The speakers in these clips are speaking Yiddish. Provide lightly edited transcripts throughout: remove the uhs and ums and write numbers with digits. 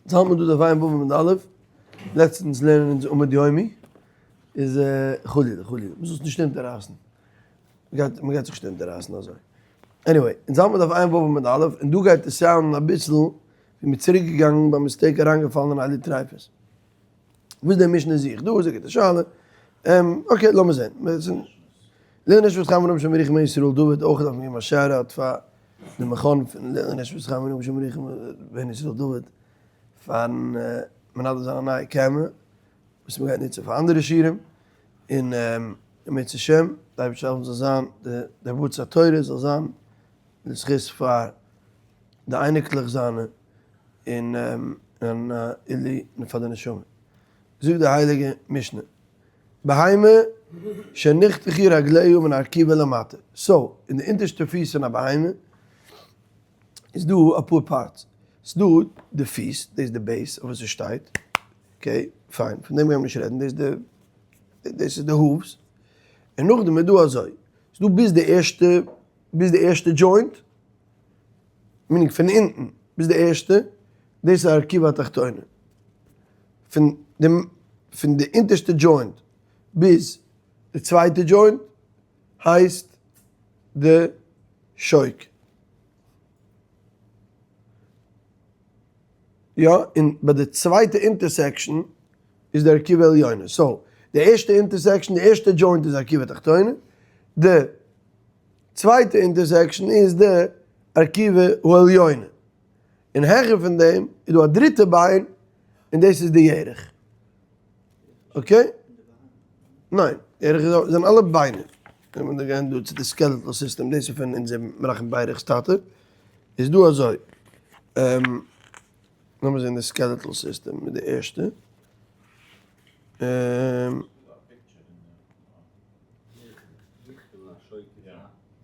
יעצט האלט מען דא דף עיין ו' עמוד א', לעצטנס לערנען אונז עמוד יומי, איז חלילה חלילה, מ'זאל עס נישט אונטעררייסן, מ'גייט זיך נישט אונטעררייסן אזוי. Anyway, אונז האלט מען דף עיין ו' עמוד א', און דא גייט עס sound ן אביסל ווי מ'איז צוריק געגאנגען ביי mistake אריינגעפאלן אין אלו טריפות. וואס די משנה זוכט דא איז א גוטע שאלה. Okay לאמיר זען. לעילוי נשמת חיים אברהם שמריך בן ישראל דוד, אויך דארף מען געבן א shout out פאר די מכון פון לעילוי נשמת חיים אברהם שמריך בן ישראל דוד פארן מנדב זיין א נייע קעמערע וואס מען גייט נוצן פאר אנדערע שיעורים, און אם ירצה השם די אייבערשטער זאל העלפן זאל זיין די הרבצת התורה זאל זיין לזכות פאר די אייניקלעך זיינע און און עילוי פאר די נשמה. זאגט די הייליגע משנה, בהמה שנחתכו רגליה מן הארכובה למטה, so אין די אונטערשטע פיס פון א בהמה איז דא אפאר parts, ס'דא די פיס, דאס איז די base אויף וואס עס שטייט, okay fine, פון דעם גיימיר נישט רעדן, דאס איז די דאס איז די hooves, און נאכדעם איז דא אזוי, ס'דא ביז די ערשטע ביז די ערשטע joint, meaning פון אונטן ביז די ערשטע, דאס איז ארכובה התחתונה, פון די פון די אונטערשטע joint ביז די צווייטע joint הייסט די שוק. יא, און ביי די צווייטע intersection איז די ארכובה עליונה, so די ערשטע intersection, די ערשטע joint איז ארכובה תחתונה, די צווייטע intersection איז די ארכובה העליונה, און העכער פון דעם איז דא א דריטע ביין און דאס איז די ירך. Okay? ניין, ירך איז זענען אלע ביינער. ווען מיר גייען דא צו די skeletal system, דאס איז פון אונזער מנחם ביירעך'ס טאטע, איז דא אזוי, לאמיר זען די skeletal system מיט די ערשטע.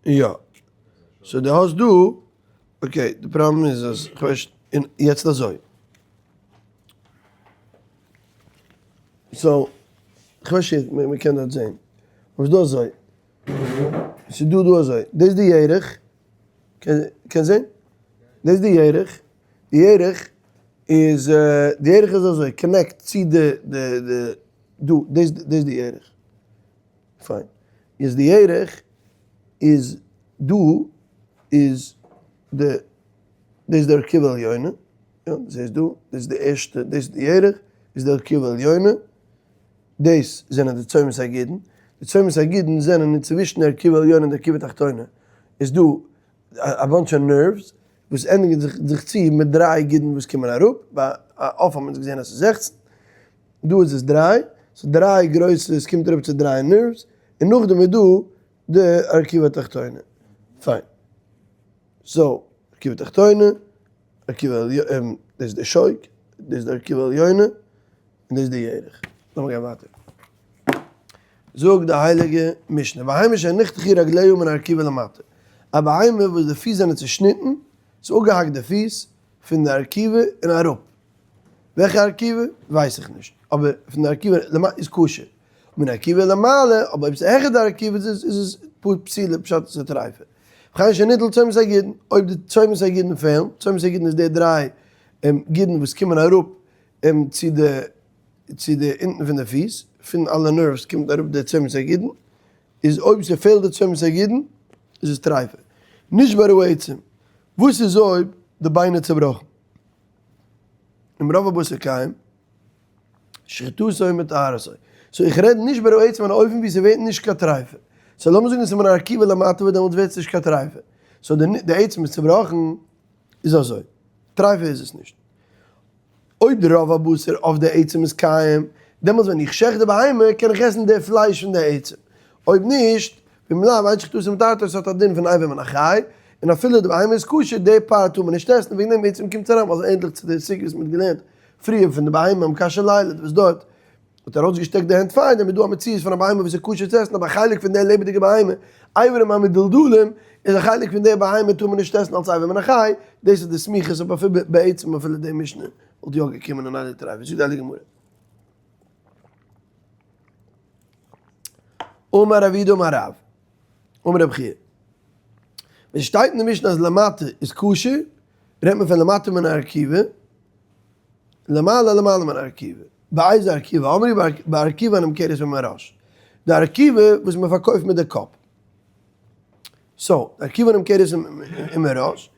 יא. So דו האסט דא, okay, די פראבלעם איז אז כ'ווייס און יעצט אזוי. So, כ'ווייס נישט צו מ'קען דארט זעהן. אבער ס'דא אזוי. ס'דא דא אזוי. דאס איז די ירך. קענסט זעהן? דאס איז די ירך. די ירך איז, די ירך איז אזוי, connect צו די די די דא, דאס איז די ירך. Fine. איז די ירך איז דא איז די דאס איז די ארכובה עליונה, יא זעסט דא, דאס איז די ערשטע, דאס איז די ירך, איז די ארכובה עליונה, דאס זענען די צומת הגידין, די צומת הגידין זענען אינצווישן די ארכובה עליונה און די ארכובה תחתונה, איז דא א bunch of nerves וואס ענדיגן זיך זיך צו מיט דריי גידין וואס קומען אראפ, ביי א עוף האט מען געזען אז ס'איז 16, דא איז עס דריי, ס'איז דריי גרויסע, עס קומט אראפ צו דריי nerves, און נאכדעם איז דא די ארכובה תחתונה. Fine. So, ארכובה תחתונה, ארכובה עליונה, דאס איז די שוק, דאס איז די ארכובה עליונה, און דאס איז די ירך. לאמיר גיין ווייטער. זאגט די הייליגע משנה, בהמה שנחתכו רגליה מן הארכובה למטה, א בהמה וואס די פיס זענען צעשניטן, ס'איז אפגעהאקט די פיס פון די ארכובה און אראפ. וועלכע ארכובה? ווייס איך נישט, אבער פון די ארכובה למטה איז כשר. מן הארכובה למעלה, אבער אויב ס'איז העכער די ארכובה איז עס פסולה, פשט איז א טריפה. וכן שניטל צומת הגידין, אויב די צומת הגידין פעלן, צומת הגידין איז די דריי גידין וואס קומען אראפ צו די צו די אונטן פון די פיס, פון אלע nerves קומט אראפ די צומת הגידין, איז אויב ס'פעלט די צומת הגידין איז עס טריפה. נשברה העצם, וואס איז אויב די ביינער צובראכן? אם רוב הבשר קיים, שחיטתו מטהרתו. So איך רעד נישט נשברה העצם אין א אופן ווי ס'ווערט נישט קיין טריפה. So לאמיר זאגן עס איז מן הארכובה למטה וואס דעמאלטס ווערט עס נישט קיין טריפה. So די עצם איז צובראכן, איז אזוי. טריפה איז עס נישט. אויב די רוב הבשר אויף די עצם איז קיים, דעמאלטס ווען איך שעכט די בהמה קען איך עסן די פלייש פון די עצם. אויב נישט, ואם לאו, אין שחיטתו מטהרתו, עס האט א דין פון אבר מן החי, און אפילו די בהמה איז כשר, די part טאר מען נישט עסן, וועגן דעם עצם קומט עס אריין, ווייל עס איז ענדליך צו די סוגיא וואס מען האט געלערנט פריער פון די בהמה המקשה לילד וואס דארט האט ער ארויסגעשטעקט די הענט פאר דעם איז דא א מציאות פון א בהמה וואס איז כשר צו עסן אבער א חלק פון די לעבעדיגע בהמה אברים המדולדלים איז א חלק פון די בהמה טאר מען נישט עסן אלס אבר מן החי, דאס איז די סמיכות אבער אפילו בעצם אפילו די משנה וואלט יא געקומען אין אלו טריפות, זאגט די הייליגע גמרא. אמר רב יהודה אמר רב, אמר רב חייא, ווען שטייט אין די משנה אז למטה איז כשר, רעדט מען פון למטה מן הארכובה. למעלה למעלה מן ארכיבה, באיזה ארכיבה, אמרי בארכיבה הנמכרת עם הראש, די ארכיבה וואס מען פארקויפט מיט די קאפ. so, ארכיבה הנמכרת עם הראש,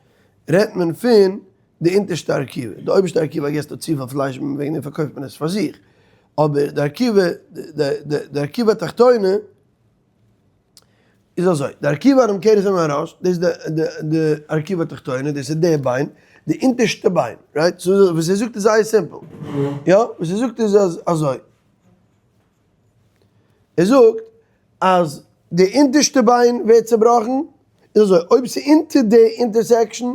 רעדט מען פון די אונטערשטע ארכיבה, די אויבערשטע ארכיבה I guess האט צופיל פלייש וועגן דעם פארקויפט מען עס פאר זיך, אבער די ארכיבה, די ארכיבה התחתונה איז אזוי, די ארכיבה הנמכרת עם הראש, דאס איז די ארכיבה התחתונה, דאס איז די ביין, די אונטערשטע ביין, right? so וואס ער זאגט איז זייער simple, יא? וואס ער זאגט איז אזוי, ער זאגט אז די אונטערשטע ביין ווערט צובראכן, איז אזוי, אויב ס'איז אונטער די intersection,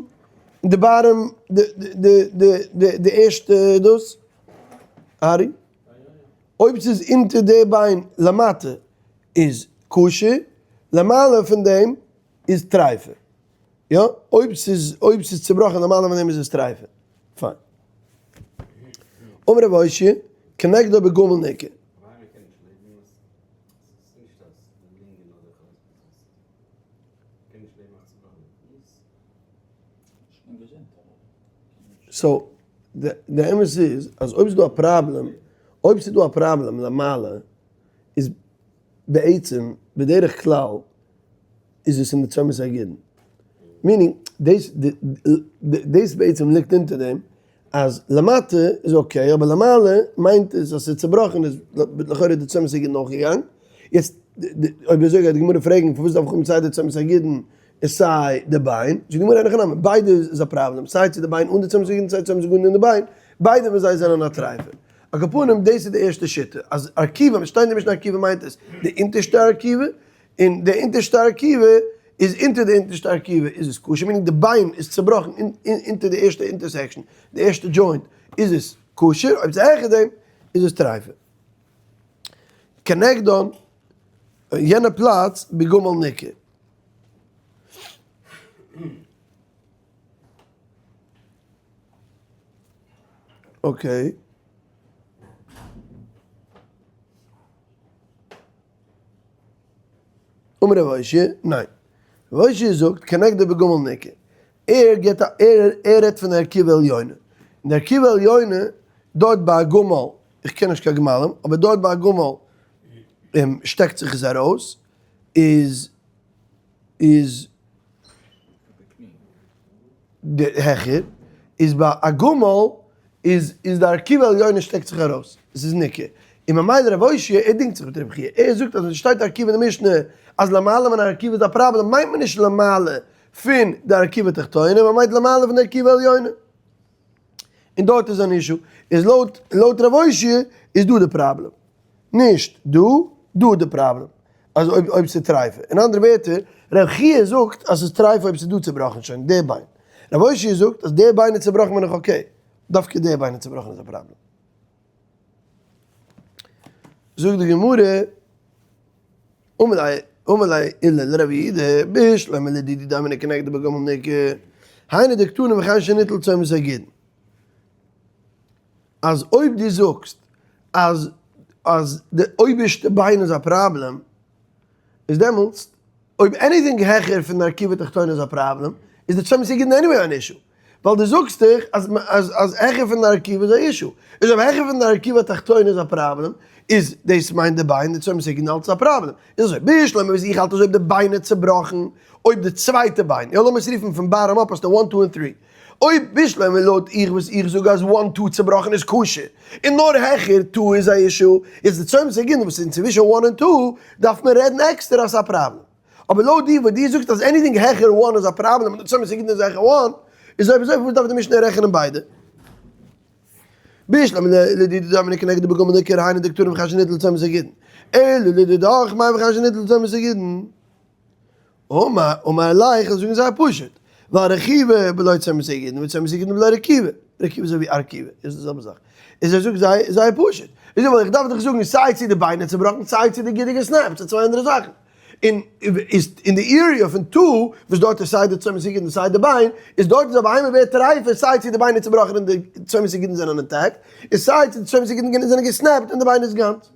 די bottom, די ערשטע דאס, ארי? אויב ס'איז אונטער די ביין למטה איז כשר, למעלה פון דעם איז טרייפה. יא, אויב ס'איז אויב ס'איז צובראכן למעלה פון דעם איז עס טרייפה. פיין. אמר רב אושעיא, כנגדו בגמל ניכר. so, די אמת איז אז אויב ס'איז דא א פראבלעם, אויב ס'איז דא א פראבלעם למעלה, איז בעצם בדרך כלל איז עס אין די צומת הגידין. meaning, דאס דאס בעצם ליגט אונטער דעם אז למטה איז okay, אבער למעלה מיינט עס אז ס'איז צובראכן איז לכאורה די צומת הגידין אויך געגאנגען. יעצט אויב אזוי גייט די גמרא פרעגן פארוואס דארף איך האבן סיי די צומת הגידין און סיי די ביין? זאגט די גמרא אין הכי נמי, ביידע איז א פראבלעם, סיי צו די ביין אן די צומת הגידין סיי צומת הגידין אן די ביין, ביידע פון זיי זענען א טרייפה. על כל פנים דאס איז די ערשטע שיטה, אז ארכיבה, ווען שטייט אין די משנה ארכיבה מיינט עס די אונטערשטע ארכיבה, און די אונטערשטע ארכיבה איז אונטער די אונטערשטע ארכיבה איז עס כשר, meaning די ביין איז צובראכן אונטער די ערשטע intersection, די ערשטע joint איז עס כשר, אויב ס'איז העכער דעם איז עס טרייפה. כנגדן יענע פלאץ בגמל ניכר. okay. אמר רב אושעיא, ניין. רב אושעיא זאגט כנגדו בגמל ניכר. ער גיבט א ער ער רעדט פון די ארכיבה עליונה. אין די ארכיבה עליונה, דארט ביי א גמל, איך קען נישט קיין גמלים, אבער דארט ביי א גמל שטעקט זיך עס ארויס, איז איז די העכער, איז ביי א גמל איז איז די ארכיבה עליונה שטעקט זיך ארויס, עס איז ניכר, און ממילא רב אושעיא ער דינגט זיך מיט רבי חייא, ער זאגט אז ווען ס'שטייט ארכיבה אין די משנה אז למעלה מן ארכיבה איז א פראבלעם מיינט מען נישט למעלה פון די ארכיבה תחתונה, מען מיינט למעלה פון די ארכיבה עליונה. און דארט איז אן issue, איז לויט לויט רב אושעיא איז דא די פראבלעם, נישט דא, דא איז די פראבלעם, אז אויב אויב ס'איז טרייפה, אין אנדערע ווערטער, רב חייא זאגט אז ס'איז טרייפה אויב ס'איז דא צובראכן שוין די ביין, רב אושעיא זאגט אז די ביין איז צובראכן בין איך okay, דווקא די ביין איז צובראכן איז א פראבלעם. זאגט די גמרא, אמר ליה עולא לרב יהודה, בשלמא לדידי דאמינא כנגדו בגמל ניכר, היינו דקתני וכן שניטל צומת הגידין. אז אויב דו זאגסט אז אז די אויבערשטע ביין איז א פראבלעם, איז דעמאלטס אויב anything העכער פון די ארכיבה תחתונה איז א פראבלעם, איז די צומת הגידין anyway אן issue. ווייל דו זאגסט דאך אז אז אז העכער פון די ארכיבה איז א issue. איז אויב העכער פון די ארכיבה תחתונה איז א פראבלעם, איז דאס מיינט די ביין, די צומת הגידין אלץ א פראבלעם. איז אזוי, בשלמא וואס איך האלט אז אויב די ביין איז צובראכן, אויב די צווייטע ביין, יא לאמיר עס רופן פון bottom up האסטו one two און three. אויב בשלמא לויט איך וואס איך זאג אז one two צובראכן איז כשר, און נאר העכער two איז א issue, איז די צומת הגידין וואס איז אינצווישן one און two דארף מען רעדן עקסטער אז ס'איז א פראבלעם. אבער לויט דיר וואס דו זאגסט אז anything העכער one איז א פראבלעם און די צומת הגידין איז העכער one, איז אויב אזוי פארוואס דארף די משנה רעכענען ביידע? בשלמא לדידי דאמינא כנגדו בגמל ניכר היינו דקתני וכן שניטל צומת הגידין. אלא לדידך מאי וכן שניטל צומת הגידין. אמר ליה, איך זאגן זייער פשוט, ווייל רכיבה בלא צומת הגידין וצומת הגידין בלא רכיבה, רכיבה איז אזוי ווי ארכיבה, איז די זעלבע זאך, איז ער זאגט זייער זייער פשוט, איז ווייל איך דארף דיך זאגן סיי צו די ביינער צובראכן סיי צו די גיד איז געסנעפט, ס'איז צוויי אנדערע זאכן, און איז אין די area פון two וואס דארט איז סיי די צומת הגידין און סיי די ביין, איז דארט איז א בהמה ווערט טרייפה סיי צו די ביינער צובראכן און די צומת הגידין זענען intact, און סיי צו די צומת הגידין זענען געסנעפט און די ביין איז גאנץ.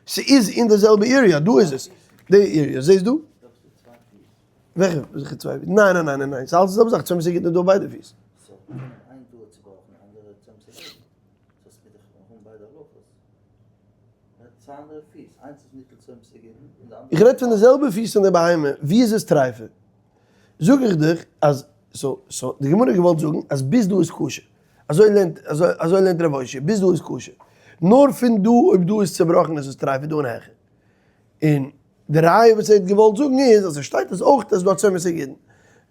ס'איז אין די זעלבע area, דא איז עס, די area, זעסט דא? וועלכע וועלכע צוויי פיס? ניין ניין ניין ניין, ס'אלץ די זעלבע זאך, צומת הגידין איז דא ביידע פיס. צובראכן אנדערע צומת הגידין. דאס מיט איך האבן ביידע הלכות. צוויי אנדערע פיס, איינס איז ניטל צומת הגידין און די אנדערע. איך רעד פון די זעלבע פיס פון די בהמה, ווי איז עס טרייפה? זאג איך דיך אז so so די גמרא האט געוואלט זאגן אז ביז דא איז כשר, אזוי לערנט אזוי אזוי לערנט רב אושעיא, ביז דא איז כשר, נאר פון דא אויב דא איז צובראכן איז עס טרייפה דא און העכער. און די ראיה וואס ער האט געוואלט זאגן איז אז עס שטייט אז אויך אז דא א צומת הגידין.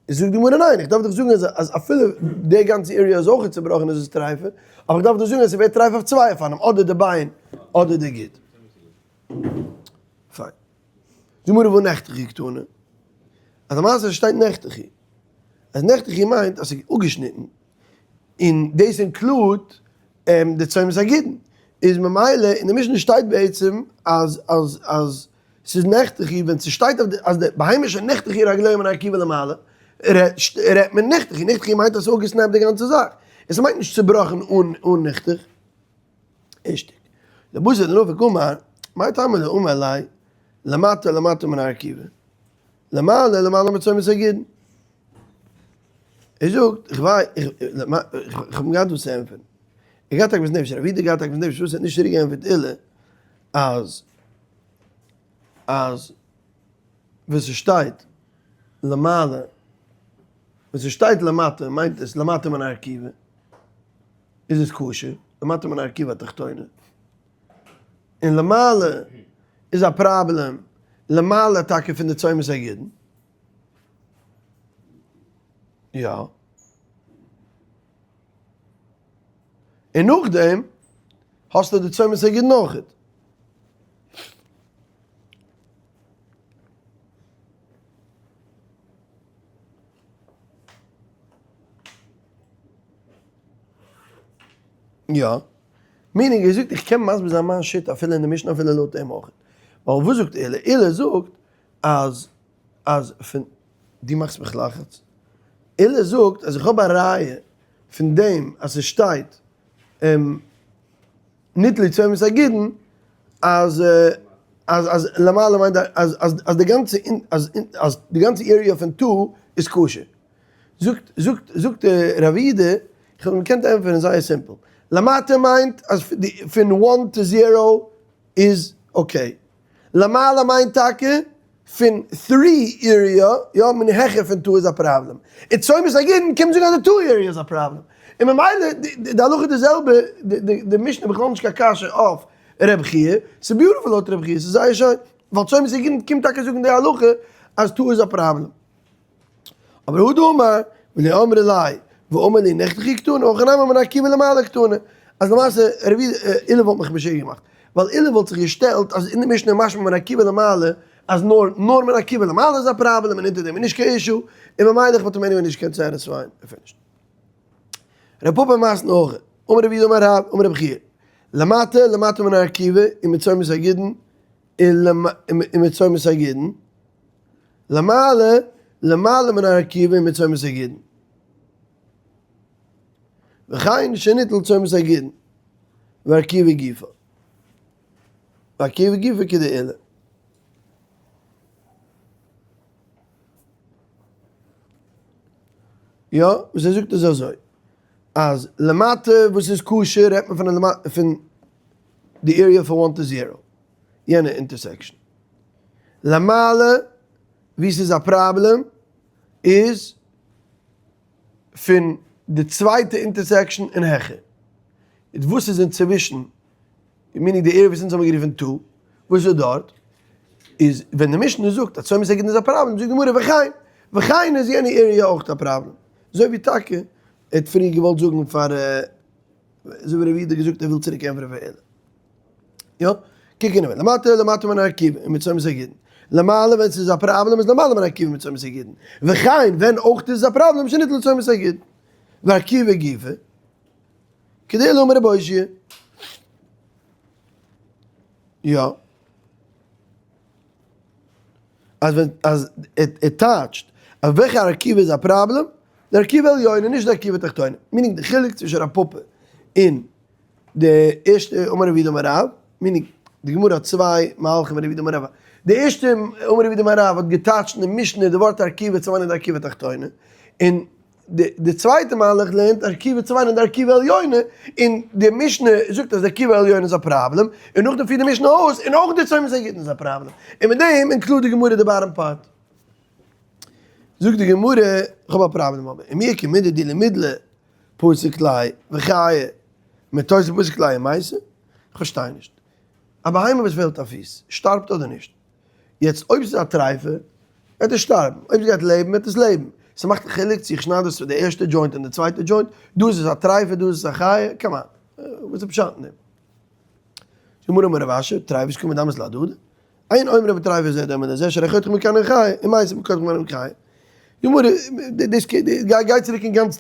איז זאגט די גמרא ניין, איך דארף דיך זאגן אז אז אפילו די גאנצע area איז אויך צובראכן איז עס טרייפה, אבער איך דארף דיר זאגן אז ס'ווערט טרייפה אויף צוויי אופנים, אדער די ביין אדער די גיד. פיין. די גמרא והא נחתכו קתני? אז למעשה שטייט נחתכו. אז נחתכו מיינט אז ס'איז אפגעשניטן. און דאס include די צומת הגידין. איז ממילא אין די משנה שטייט בעצם אז אז אז ס'איז נחתכו ווען ס'שטייט אויף די אז די בהמה שנחתכו רגליה מן הארכובה למעלה רעדט מען נחתכו, נחתכו מיינט אז ס'איז אפגע snap ט די גאנצע זאך. און ס'מיינט נישט צובראכן אן אן נחתך. אישתיק. לבתר דנפק אמר, מאי טעמא דאמר ליה למטה למטה מן הארכובה. למעלה למעלה מצומת הגידין. ער זאגט, איך וויי, איך האב אים געהאט וואס צו ענטפערן. ער געהאט עגמת נפש, רבי יהודה געהאט עגמת נפש, וואס ער האט נישט צוריק געענטפערט עולא, אז, אז ווען ס'שטייט למעלה, ווען ס'שטייט למטה מיינט עס למטה מן הארכובה, איז עס כשר, למטה מן הארכובה התחתונה. און למעלה איז א פראבלעם, למעלה טאקע פון די צומת הגידין. יא. און נאכדעם האסטו די צומת הגידין אויכעט. יא. meaning ער זאגט איך קען מסביר זיין מיין שיטה אפילו אין די משנה אפילו לויט אים אויכעט. ווייל וואס זאגט עולא? עולא זאגט אז אז פון דו מאכסט מיך לחץ. עולא זאגט אז איך האב א ראיה פון דעם אז ס'שטייט ניטלו צומת הגידין אז אז אז למעלה מיינט אז אז אז די גאנצע אז אז די גאנצע area פון two איז כשר. זאגט זאגט זאגט רב יהודה, איך האב געקענט ענטפערן זייער simple, למטה מיינט אז פון one to zero איז okay, למעלה מיינט טאקע פון three area, יא, מיין העכער פון two איז א פראבלעם, און צומת הגידין קומט זאגן אז די two area איז א פראבלעם, און ממילא די הלכה איז די זעלבע, די משנה איז בכלל נישט קיין קשיא אויף רב חייא, ס'איז beautiful לויט רב חייא, ס'איז זייער שיין, ווייל צומת הגידין קומט טאקע זאגן די הלכה אז two איז א פראבלעם. אבער הוא דאמר, ולא אמרי ליה, ואמר לי נחתכו קתני, הכא נמי מן הארכובה למעלה קתני. אז למעשה רבי עולא וואלט מיך משוגע געמאכט. ווייל עולא וואלט זיך געשטעלט אז אין די משנה משמע מן הארכובה למעלה, אז נאר נאר מן הארכובה למעלה איז א פראבלעם און אונטער דעם איז נישט קיין issue, און ממילא איך וואלט אים anyway נישט געקענט satisfy ען. און finished. רב פפא מתני הכי, אמר רב יהודה אמר רב, אמר רבי חייא, למטה למטה מן הארכובה ומצומת הגידין, ומצומת הגידין, למעלה, למעלה מן הארכובה ומצומת הגידין. וכן שניטל צומת הגידין, וארכובה גופה. וארכובה גופה כדעולא. יא, וואס ער זאגט איז אזוי, אז למטה וואס איז כשר רעדט מען פון פון די area פון one to zero, יענע intersection. למעלה ווי ס'איז א פראבלעם איז פון די צווייטע intersection און העכער. איז וואס איז אינצווישן, meaning די area וואס אונז האבן גערופן two, וואס איז דארט? איז ווען די משנה זאגט אז צומת הגידין איז א פראבלעם, זאגט די גמרא וכן, וכן איז יענע area אויך א פראבלעם. אזוי ווי טאקע ער האט פריער געוואלט זאגן פאר, אזוי ווי רבי יהודה האט געזאגט ער וויל צוריק ענטפערן פאר עולא. יא, קוק אין למטה למטה מן הארכובה ומצומת הגידין. למעלה ווען ס'איז א פראבלעם איז למעלה מן הארכובה ומצומת הגידין. וכן ווען אויך איז א פראבלעם שניטל צומת הגידין. וארכובה גופה. כדעולא אמר רב אושעיא. יא. אז ווען אז ער טייטשט אז וועלכע ארכובה איז א פראבלעם, די ארכובה עליונה נישט די ארכובה תחתונה. meaning די חילוק צווישן רב פפא און די ערשטע אמר רב יהודה אמר רב, meaning די גמרא האט צוויי מהלכים אין רב יהודה אמר רב, די ערשטע אמר רב יהודה אמר רב האט געטייטשט אין די משנה די ווארט ארכובה צו מיינען די ארכובה תחתונה, און. די צווייטע מהלך לערנט ארכיבה צו מיינען די ארכיבה עליונה, און די משנה זאגט אז די ארכיבה עליונה איז א פראבלעם, און נאכדעם פירט די משנה אויס און אויך די צומת הגידין איז א פראבלעם, און מיט דעם include די גמרא די bottom part. זאגט די גמרא, איך האב א פראבלעם אבער, ומי איכא מידי דלמידלא פסיק ליה וחיי מתוספא פסיק ליה ומייתי? איך פארשטיי נישט. א בהמה וואס פעלט א פיס, שטארבט אדער נישט? יעצט אויב ס'איז א טרייפע, וועט עס שטארבן, אויב ס'גייט לעבן, וועט עס לעבן. ס'מאכט א חילוק צו איך שנייד עס פון די ערשטע joint און די צווייטע joint, דא איז עס א טרייפע, דא איז עס א חיה, come on. וואס איז פשט אין דעם? גמרא אמר רב אשי, טרייפות קא מדמית להדדי. אין אומרים בטרייפה זה דומה לזה, שהרי חותכין מכאן חי, ומסב מכאן חותכין מכאן חי. גמרא, דאס גייט צוריק אין גאנץ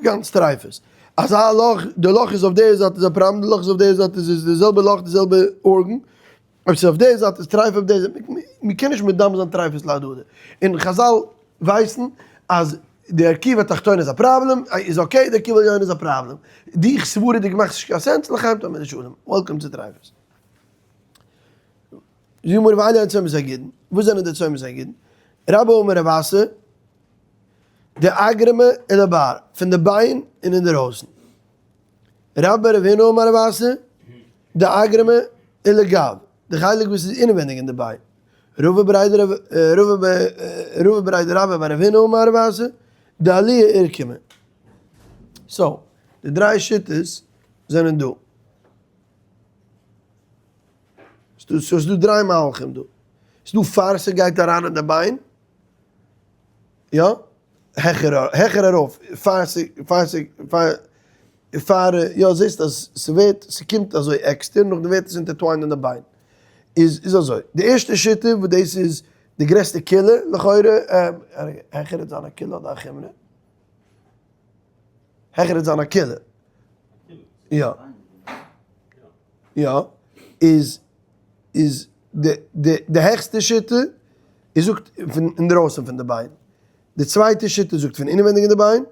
גאנץ טרייפות. אזא לאך, די לאך איז אויף די זייט איז א פראבלעם, די לאך איז אויף די זייט איז די זעלבע לאך די זעלבע organ, אויב ס'איז אויף די זייט איז טרייף אויף די זייט, מ'קען נישט מדמה זיין טרייפות להדדי. און חזל ווייסן אז די ארכיבה התחתונה איז א פראבלעם, איז okay, די ארכיבה העליונה איז א פראבלעם. די סברה'דיג מאכט נישט קיין sense, לחיים תאמר לשלום. Welcome צו טרייפות. זאג מיר ואלו הן צומת הגידין, וואס זענען די צומת הגידין? רבה אמר רב אסי, דאגרמא ולבר, פון די ביין און אינדערויסן. רבה בר רב הונא אמר רב אסי, דאגרמא ולגו, די חלק וואס איז אינעווייניג אין די ביין. רבא בריה דרבה בר רב הונא אמר רב אסי, דעליה אורכמא. So, די דריי שיטות זענען דא. ס'איז דא דריי מהלכים דא. ס'איז דא פאר ס'גייט אריין אין די ביין, יא, העכער העכער ארויף, פאר ס' פאר ס' פאר פאר יא זעסט אז ס'ווערט ס'קומט אזוי עקסטער נאכדעם ווערט עס intertwined אין די ביין. איז איז אזוי, די ערשטע שיטה וואס דאס איז די גרעסטע קולא לכאורה, העכער וועט זיין א קולא אדער א חומרא? העכער וועט זיין א קולא. יא. יא. איז איז די די די העכסטע שיטה איז זאגט פון אינדרויסן פון די ביין. די צווייטע שיטה זאגט פון אינעווענדיג אין די ביין.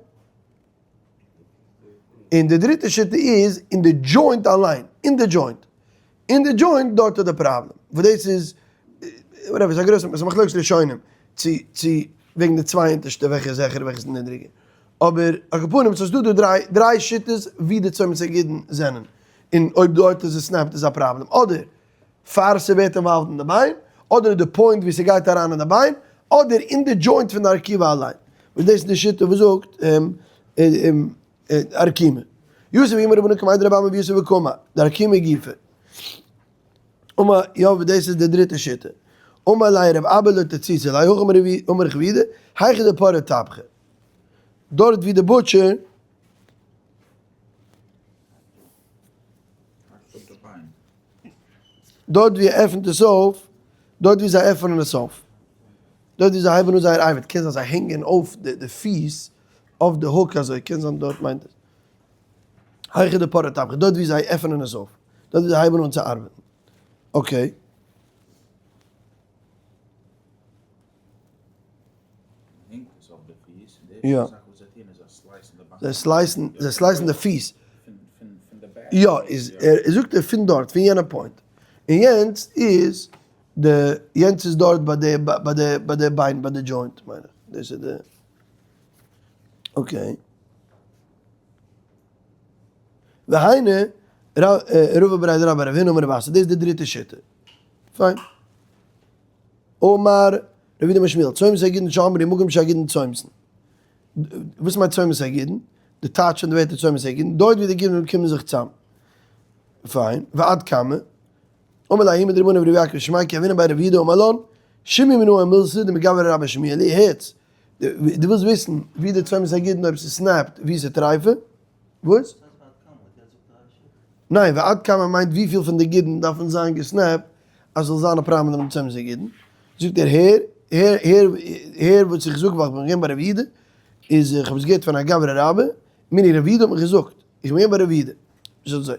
און די דריטע שיטה איז אין די joint אליין. אין די joint. אין די joint דארט איז די פראבלעם. וואס דאס איז whatever, ס'איז א גרויסע, ס'איז א מחלוקת ראשונים צו צו וועגן די צוויי אונטערשטע וועלכע איז העכער און וועלכע איז נידריגער. אבער על כל פנים ס'איז דא דא דריי דריי שיטות ווי די צומת הגידין זענען. און אויב דארט איז עס snapped איז א פראבלעם. אדער פאר ס'ווערט involved אין די ביין, אדער די point ווי ס'גייט אריין אין די ביין, אדער אין די joint פון די ארכיבה אליין. וואס דאס איז די שיטה וואס זאגט ארקימא. יתיב גמרא רבנן כמאן דרבי אמי ויתיב וקאמר, דארקימא גופא. אמר, יא וואס דאס איז די דריטע שיטה. אמר ליה רב אבא לא תציצו ליה, הכי אמר רב יהודה, היכא דפרעי טבחי. דארט ווי די butcher. דארט ווי ער עפנט עס אויף, דארט ווי זיי עפענען עס אויף, דארט ווי זיי הייבן אן זייער ארבעט, קען זיין זיי הענגען אויף די פיס אויף די hook אזוי, קען זיין דארט מיינט עס. היכא דפרעי טבחי, דארט ווי זיי עפענען עס אויף, דארט ווי זיי הייבן אן צו ארבעטן. Okay. יא. זיי slice ן, זיי slice ן די פיס. יא, איז ער זאגט ער פון דארט, פון יענע point. און יענץ איז די, יענץ איז דארט ביי די, ביי די, ביי די ביין, ביי די joint מיין איך. דאס איז די, okay. והיינו, רבא בריה דרבה בר רב הונא אמר רב אסי, דאס איז די דריטע שיטה. פיין. אמר רב יהודה אמר שמואל, צומת הגידין שאמרו מקום שהגידין צומתין. וואס מיינט צומת הגידין? די טייטש פון די ווערטער צומת הגידין, דארט ווי די גידין קומען זיך צאם. פיין, ועד כמה? אמר ליה ההוא מדרבנן ורבי יעקב שמיה כי הוינן בי רב יהודה אמר לן, שמעו מנא מילתא דמגברא רבה שמיע לי, הערטס, דו ווילסט וויסן ווי די צומת הגידין אויב ס'איז snapped ווי ס'איז טרייפה? וואס? ניין, ועד כמה מיינט וויפיל פון די גידין דארפן זיין גע snapped אז ס'זאל זיין א פראבלעם מיט דעם צומת הגידין. זאגט ער, הער, הער, הער, הער וואס איך זאג ווייל איך בין געווען ביי רב יהודה, איז איך האב עס געהערט פון א גברא רבה, מיני רב יהודה האט מיך געזאגט, איך בין געווען ביי רב יהודה, זאגט אזוי,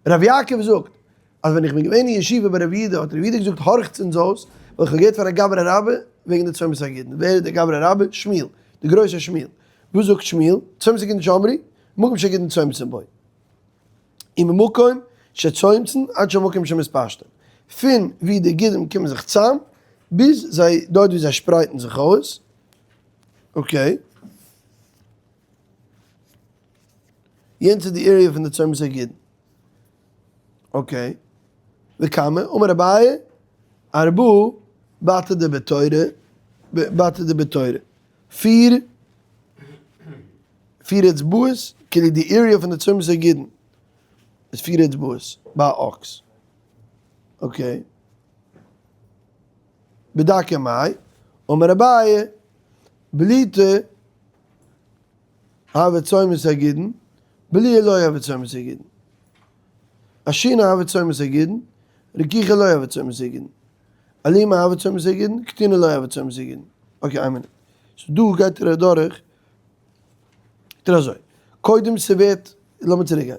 רב יעקב זאגט, אז ווען איך בין געווען אין ישיבה ביי רב יהודה האט רב יהודה געזאגט הארכטס אונז אויס, ווייל איך האב געהערט פון א גברא רבה וועגן די צומת הגידין, ווער איז דער גברא רבה? שמואל, דער גרויסער שמואל, וואס זאגט שמואל? צומת הגידין שאמרו, מקום שהגידין צומתין בו. וממקום שצומתין עד שמקום שמתפשטין, פון ווי די גידים קומען זיך צאם ביז זיי דארט ווי זיי שפרייטן זיך אויס, okay. יענץ איז די area פון די צומת הגידין. okay. וכמה, אמר אביי, ארבעה בתי דבתורי, בתי דבתורי. פיר, פיר אצבעות, כאילו די area פון די צומת הגידין איז פיר אצבעות ביי א אקס. okay. בדקה מאי, אמר אביי, בליטה הוה צומת הגידין, בליעה לא הוה צומת הגידין. עשינה הוה צומת הגידין, רכיכא לא הוה צומת הגידין. אלימא הוה צומת הגידין, קטינה לא הוה צומת הגידין. okay, איין מינוט. so דא גייט ער אדורך, טוט ער אזוי. קודם ס'ווערט, לאמיר צוריק גיין.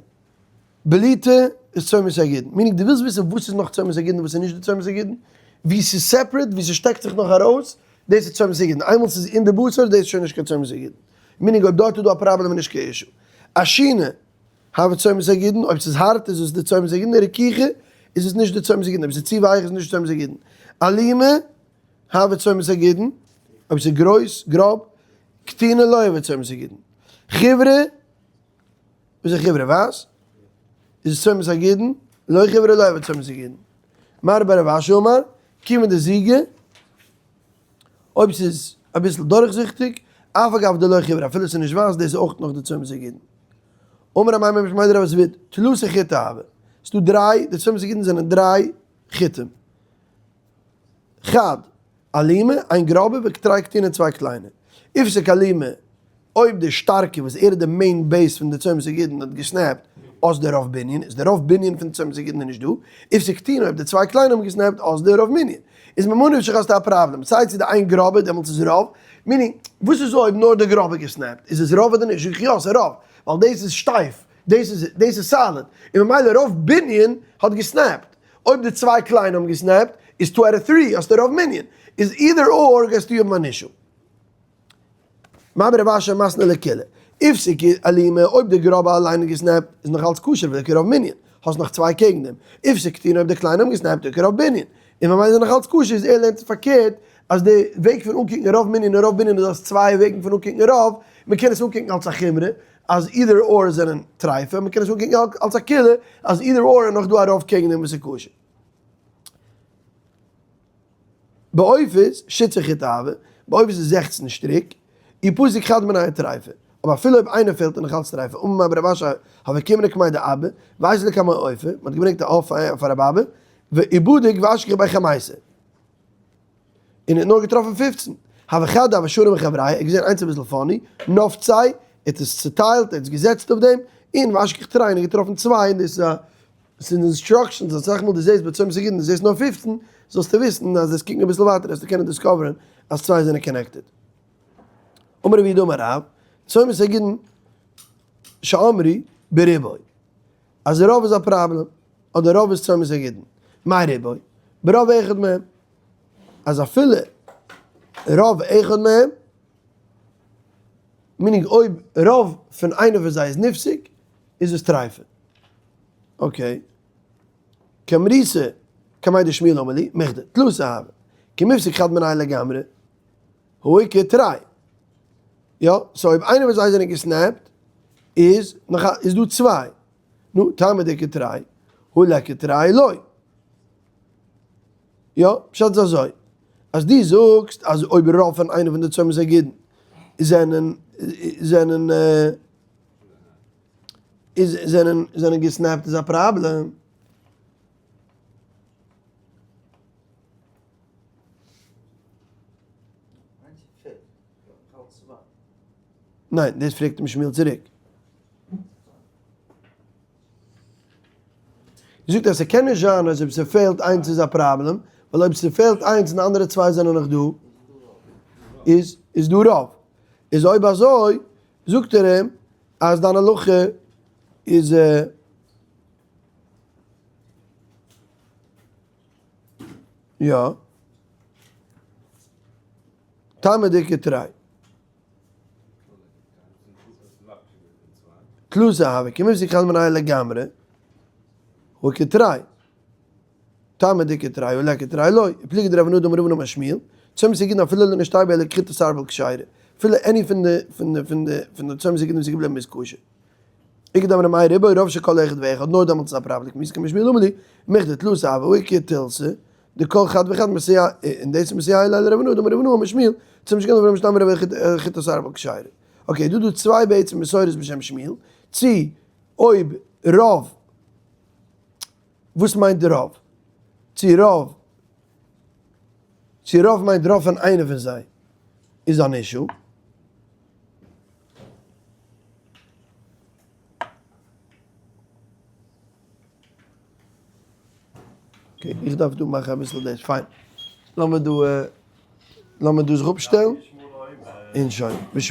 בליטה איז צומת הגידין. meaning דו ווילסט וויסן וואס איז נאך צומת הגידין און וואס איז נישט די צומת הגידין? ווי ס'איז separate, ווי ס'שטעקט זיך נאך ארויס, דאס איז צומת הגידין. איינמאל ס'איז אין די בשר, דאס איז שוין נישט קיין צומת הגידין. meaning אויב דארט איז דא א פראבלעם איז נישט קיין issue. עשינה הוה צומת הגידין, אויב ס'איז הארט איז עס די צומת הגידין, רכיכא איז עס נישט די צומת הגידין, אויב ס'איז צו ווייך איז נישט צומת הגידין. אלימא הוה צומת הגידין, אויב ס'איז גרויס, גראב, קטינה לא הוה צומת הגידין. חיורא, וואס איז חיורא ווייס? איז עס צומת הגידין, לא חיורא לא הוה צומת הגידין. מר בר רב אשי אמר, כיון דזיגא, אויב ס'איז אביסל דורכזיכטיג, אף על גב דלא חיורא, אפילו ס'איז נישט ווייס, דאס איז אויך נאך די צומת הגידין. אמר אמימר משמיה דרב זביד, תלתא חוטי הוו. ס'דא דריי, די צומת הגידין זענען דריי חוטים. חד, אלימא, איין גראבע, ותרי קטיני צוויי קליינע. איפסיק אלימא, אויב די שטארקע וואס ער איז די main base פון די צומת הגידין האט געסנעפט, אזדא רוב בנין, איז די רוב בנין פון די צומת הגידין איז נישט דא, איפסיק קטיני אויב די צוויי קליינע האבן געסנעפט אזדא רוב מנין. איז ממה נפשך האסטו א פראבלעם, סיי צו די איין גראבע דעמאלטס איז רוב, meaning, וואס איז אויב נאר די גראבע געסנעפט, איז עס רוב אדער נישט? זאג איך יא ס'איז רוב, ווייל דאס איז שטייף, דאס איז דאס איז solid, און ממילא רוב בנין האט געסנעפט, אויב די צוויי קליינע האבן געסנעפט איז two out of three האסטו רוב מנין, איז either or גייסטו האבן אן issue. מר בר רב אשי מתני לקולא. איפסיק אלימא, אויב די גראבע אליין האט געסנעפט איז נאך אלץ כשר וליכא רוב מנין, האסט נאך צוויי קעגן דעם. איפסיק קטיני אויב די קליינע האבן געסנעפט איכא רוב בנין, און ממילא איז נאך אלץ כשר איז ער לערנט פארקערט אז די וועג פון אנקוקן רוב מנין און רוב בנין איז אלס צוויי וועגן פון אנקוקן רוב, מען קען עס אנקוקן אלס א חומרא אז either or זענען טרייפה, מען קען עס אנקוקן אלס א קולא אז either or איז נאך דא א רוב קעגן דעם וואס איז כשר. בעופות, שיתסר חוטי הוו, בעופות איז 16 שטריק, ופסיק חד מינייהו טריפה, אבער אפילו אויב איינער פעלט איז נאך אלץ טריפה, אמר מר בר רב אשי הוה קאימנא קמיה דאבא, ואייתי לקמיה עופא, מען האט געברענגט א עוף פאר רב אבא, ובדיק ואשכח ביה חמיסר, און ער האט נאר געטראפן 15, הוה חד דהוה שרי מחבריה, ער האט געזען איינס אביסל funny, נפציה, ער האט עס צוטיילט, ער האט עס געזעצט אויף דעם, און ואשכח תרי, און ער האט געטראפן צוויי, און דאס איז א ס'איז instructions אז אסאך מאל דו זעסט בצומת הגידין דו זעסט נאר 15, זאלסטו וויסן אז עס קוקן אביסל ווייטער וועסטו קענען דיסקאווערן אז צוויי זענען connected. אמר רב יהודה אמר רב, צומת הגידין שאמרו ברובו, אז רוב איז א פראבלעם, אדער רוב איז צומת הגידין, מאי רובו? ברוב אחד מהם, אז אפילו רוב אחד מהם, meaning אויב רוב פון איינער פון זיי איז נפסק, איז עס טרייפה. okay. קאמריתא קמיה דשמואל אמר לי, מכדי, תלתא הוו. כי מיפסק חד מינייהו לגמרי, הא איכא תרי. יא, so אויב איינער פון זיי זענען געסנעפט, איז נאך א, איז דא צוויי. נו, טעמא דאיכא תרי, הא ליכא תרי לא. יא, פשט איז אזוי, אז דו זאגסט אז אויב רוב פון איינע פון די צומת הגידין זענען, זענען, איז זענען זענען געסנעפט איז א פראבלעם. ניין, דאס פרעגט אים שמואל צוריק. זאגט אז ס'קען נישט זיין אז אויב ס'פעלט איינס איז א פראבלעם, ווייל אויב ס'פעלט איינס און די אנדערע צוויי זענען נאך דא, איז איז דא רוב. איז אויב אזוי זאגט ער אים אז דיין הלכה איז יא טעמא דאיכא תרי. תלתא הוו, כי מיפסק חד מינייהו לגמרי, הא איכא תרי. טעמא דאיכא תרי הא ליכא תרי לא, ופליגא דרב נדא אמר רב אמר שמואל, צומת הגידין אפילו לא נשתייר ביה אלא כחוט השער כשרה, אפילו any פון די פון די פון די פון די צומת הגידין וואס איז געבליבן איז כשר. איכא דאמרי מאי רובו רוב של כל אחד ואחד, נאר דעמאלטס איז א פראבלעם, כמי ס'קען משמיע למה לי, מכדי תלתא הוה איכא תילתא, דכל חד וחד מסייע, און דאס איז מסייע ליה לרב הנאה, דאמר רב הנאה אמר שמואל, צום שכן אברהם שטאמער רבי חיטת ארבל כשרה. okay, דא דא צוויי בעצם מסורות בשם שמואל, צו אויב רוב, וואס מיינט די רוב? צו רוב, צו רוב מיינט רוב פון איינע פון זיי איז אן issue. okay, איך דארף דא מאכן אביסל דאס, פיין. לאמיר דא, לאמיר דא זיך אפשטעלן, און שוין.